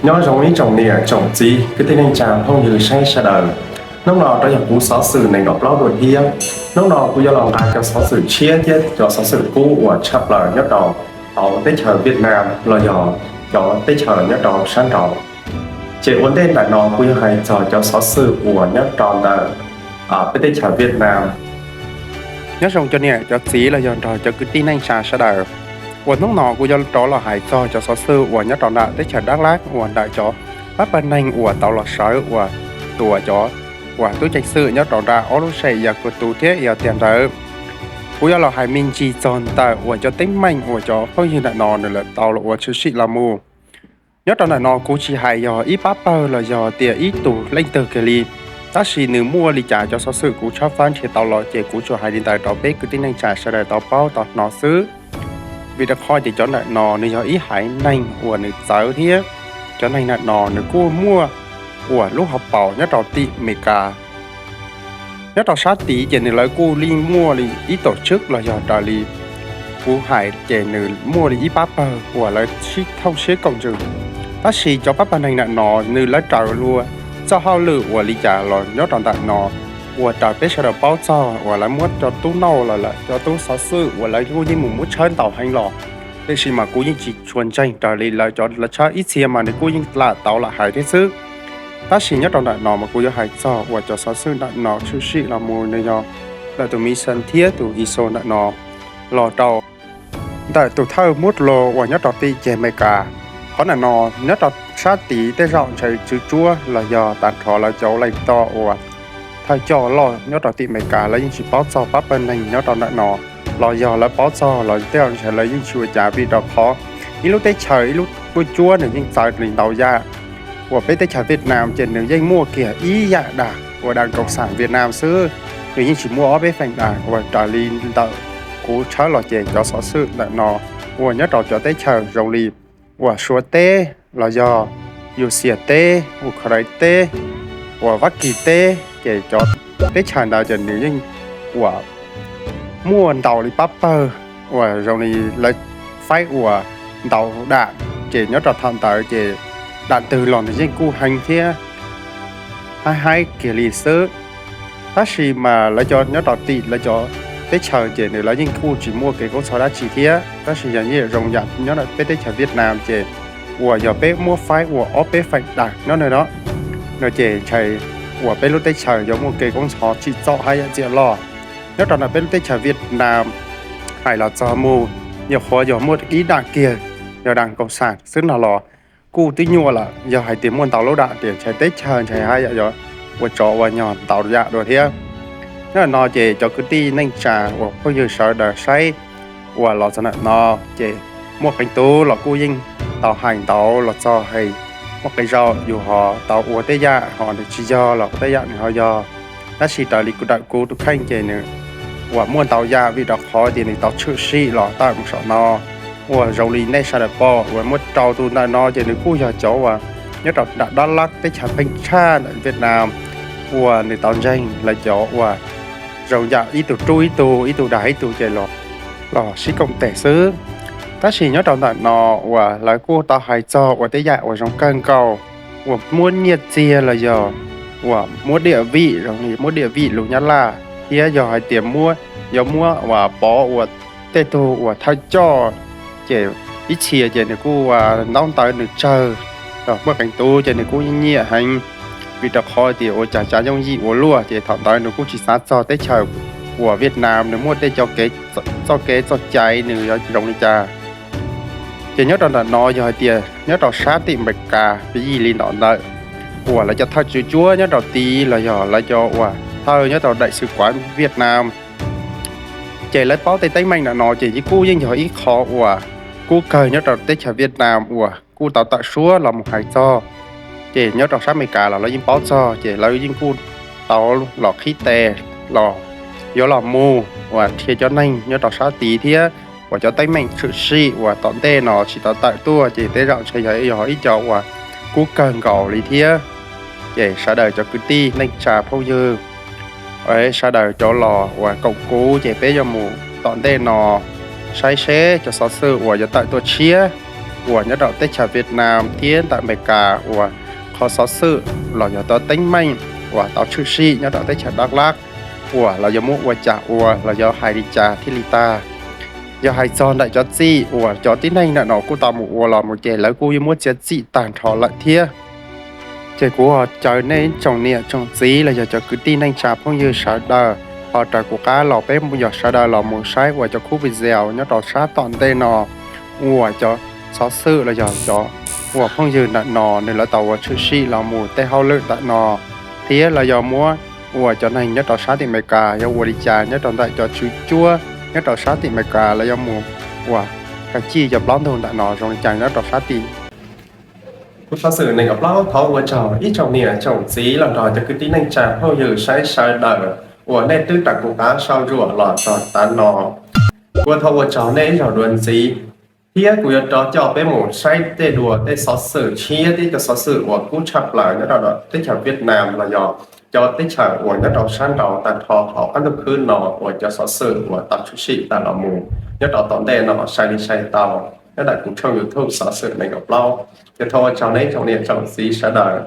Nyob zoo ib tsoom niam tsoom txiv kwv tij neej tsa phooj ywg saib sawv daws. Hnub no rov yog kuv xov xwm nees nkaum plaub dua thiab. Hnub no kuv yuav los nqa cov xov xwm tshiab thiab cov xov xwm kub uas tshaj plaws nyob rau hauv teb chaws Vietnam los yog cov teb chaws nyob rau sab nraud. Ces ua ntej ntawm no kuv yuav hais txog cov xov xwm uas nyob rau ntawm peb teb chaws Vietnam. Nyob zoo cov niam cov txiv los yog nrog cov kwv tij neej tsa sawv daws, uas hnub no kuv yuav rov los hais txog cov xov xwm uas nyob rau ntawm teb chaws Dak Lak uas ntawm cov pab pawg neeg uas tau los sawv uas tua cov uas tub ceev xwm nyob rau nram ob lub zos Ia Kos Tus thiab Ia Tias ntawd. Kuv yuav los hais me ntsis txog ntawm uas cov teeb meem uas cov phooj ywg ntawm no nws lawv tau los ua tshwm sim los mus. Nyob rau ntawm no kuv tsis hais yog ib pab pawg los yog tias ib tug leej twg kiag li, tab sis nws muaj li cas cov xov xwm kuv tshawb fab nrhiav tau los ces kuv tsuas hais li ntawd rau peb kwv tij neej tsa sawv daws tau paub tau hnov xwb. Vim rau qhov tias cov ntawm no nws yog ib haiv neeg uas nws txawv thiab cov neeg ntawm no nws kuj muaj uas lub hauv paus nyob rau tim Amelikas. Nyob rau sab tid ces nws lawv kuj yeej muaj li ib tom tswb los yog raws li kuv hais ces nws muaj li ib pab pawg uas lawv sib thooj siab koom ntsws. Tab sis cov pab pawg neeg ntawm no nws lawv raws luag txoj hauj lwm uas li cas los nyob rau ntawm no uas raws peb sawv daws paub txog uas lawv muab cov tub nauj los lawm cov tub xov xwm uas lawv kuj yeej mus muab tshawb ntau heev los, tiam sis mas kuv yeej tsis tshua ntseeg raws li lawv cov lawv tshawb ib txhia mas nws kuj yeej lam tau lam hais thiab xwb. Tab sis nyob rau ntawm no mas kuv yuav hais txog uas cov xov xwm ntawm no tshwm sim los mus nws yog ntawm tus Misan thiab tus Iso ntawm no los rau ntawm tus thawj muab los uas nyob rau tim ceg Amelikas. Qhov ntawm no nyob rau sab tid tej zaum ntshe tswv tsuab los yog tag nrho lawv cov ua leej tog uas thawj coj loj nyob rau tim Amelikas lawv yeej tsis paub txog pab pawg neeg nyob rau ntawm no, los yog lawv paub txog los tej zaum ntshe lawv yeej tsis ua cas vim rau qhov ib lub teb chaws ib lub tswv tsuab nws yeej txawv li ntau yam. Uas peb teb chaws Vietnam ces nws yeej muaj kiag ib yam dag uas dag Koos Xas Vietnam xwb, nws yeej tsis muaj ob peb feem dag uas raws li ntawm kuv tshawb los ces cov xov xwm ntawm no uas nyob rau cov teb chaws zoo li uas Suav teb los yog Yuv Xias teb, Ukraine teb, uas Vab Kis teb ces cov teb chaws ntawd ces nws yeej uas muaj ntau li pab pawg uas zoo li lawv faib uas ntau dam, ces nyob rau thaum ntawd ces dam twg los nws yeej kuj heev thiab haib haib kiag li xwb. Tab sis mas lawv cov nyob rau tim lawv cov teb chaws ces nws lawv yeej kuj tsis muaj kev koob txhos dab tsi thiab, tab sis yog yeej zoo yam nyob peb teb chaws Vietnam ces uas yog peb muab faib uas ob peb feem dag nyob no no ces ntshe uas peb lub teb chaws yuav muaj kev koob txhos tsim txom haj yam txiam loj. Nyob rau ntawm peb lub teb chaws Vietnam hais los txog mus, nyuam qhuav yog muaj ib dag kiag yog dag Koos Xas xwb no los kuj twb nyuaj lawm, yog hais tias muaj ntau lub dam ces ntshe teb chaws ntshe haj yam yuav ua tsov ua nyog ntau yam dua thiab. Nyob no ces cov kwv tij neej tsa uas phooj ywg sawv daws saib uas los txog ntawm no ces muaj qee tug los kuj yeej tau hais ntau los txog hais muaj qee zaum yus ho tau ua tej yam ho nws tsis yog los tej yam nws ho yog. Tab sis raws li kuv ntawm kuv tus kheej ces nws uas muaj ntau yam vim rau qhov tias nws tau tshwm sim los tawm mus saum no uas zoo li nej sawv daws pom uas muaj rau tus ntawm no ces nws kuj yog cov uas nyob rau nram Dab Lab teb chaws pheej tshaj ntawm Vietnam uas nws tau ntseeg lawv cov uas zoo yam ib tug rub ib tug, ib tug dag ib tug ces los sib koom tes xwb. Tab sis nyob rau ntawm no uas lawv kuj tau hais txog uas tej yam uas zoo kawg nkaus uas muab nyiaj txiag los yog uas muab diam vim zoo li muab diam vim lus Nyab Laj thiab yog hais tias muab, yuav muab uas pov uas tej tug uas thawj coj ces ib txhia ces nws kuj uas ntaub ntawv nws tsawg, los muaj qee tug ces nws kuj nyiam heev vim rau qhov tias ua cas tsav yooj yim ua luaj ces thaum ntawd nws kuj tsis xav txog teb chaws uas Vietnam nws muaj tej txoj kev txoj cai nws yuav zoo li cas. Ces nyob rau ntawm no yog hais tias nyob rau sab tim Amelikas peb yig li ntawm ntawd uas lawv cov thawj tswv cuab nyob rau tid los yog lawv cov uas thawj nyob rau daim xwm kuav Vietnam ces lawv paub tej teeb meem ntawm no ces kuj yeej yog ib qho uas kub kawg nyob rau teb chaws Vietnam uas kuj tau tawm suab los mus hais txog. Ces nyob rau sab Amelikas los lawv yeej paub txog ces lawv yeej kuj tau los qhib tes los yuav los mus uas nrhiav cov neeg nyob rau sab tid thiab uas cov teeb meem tshwm sim uas tom ntej no tsis tau tawm tuaj ces tej zaum ntshe yog ib co uas kub kawg nkaus li thiab. Ces sawv daws cov kwv tij neej tsa phooj ywg, sawv daws cov los uas koom kuv ces peb yuav mus tom ntej no saib seb cov xov xwm uas yuav tawm tuaj tshiab uas nyob rau teb chaws Vietnam thiab ntawm Amelikas uas qhov xov xwm los yog tau teeb meem uas tau tshwm sim nyob rau teb chaws Dak Lak uas lawv yuav muab ua cas ua, lawv yuav hais li cas thiaj li tag. Yog hais txog ntawm cov txim uas cov tib neeg ntawm no kuj tau mus ua los mus ces lawv kuj yuav muab txiav txim tag nrho lawm thiab. Ces kuv caw nej tsoom niam tsoom txiv los yog cov kwv tij neej tsa phooj ywg sawv daws ho raws kuv qab los peb yog sawv daws los mus saib uas cov khub video nyob rau sab tom ntej no uas cov xov xwm los yog cov uas phooj ywg ntawm no nws lawv tau ua tshwm sim los mus tej hauj lwm ntawm no, thiab lawv yuav muab uas cov neeg nyob rau sab tim Amelikas yuav ua li cas nyob rau ntawm cov tswv cuab nyob rau sab tim Amelikas lawv yuav mus uas kav cij cov plaub ntug ntawm no zoo li cas nyob rau sab tim. Kuv xov xwm nees nkaum plaub thov ua tsaug ib tsoom niam tsoom txiv los nrog cov kwv tij neej tsa phooj ywg saib sawv daws uas nej twb raws kuv qab sau zuam los txog tav no. Kuv thov ua tsaug nej ib zaug dua ntxiv, thiab kuv yuav rov coj peb mus saib tej dua tej xov xwm tshiab thiab cov xov xwm uas kub tshaj plaws nyob rau teb chaws Vietnam los yog cov teb chaws uas nyob rau sab nraud tag nrho hauv qab ntuj khwb no uas cov xov xwm uas tau tshwm sim tag los mus nyob rau tom ntej no sai li sai tau nyob ntawm kuv tshooj YouTube xov xwm nees nkaum plaub. Ces thov ua tsaug nej tsoom niam tsoom txiv sawv daws.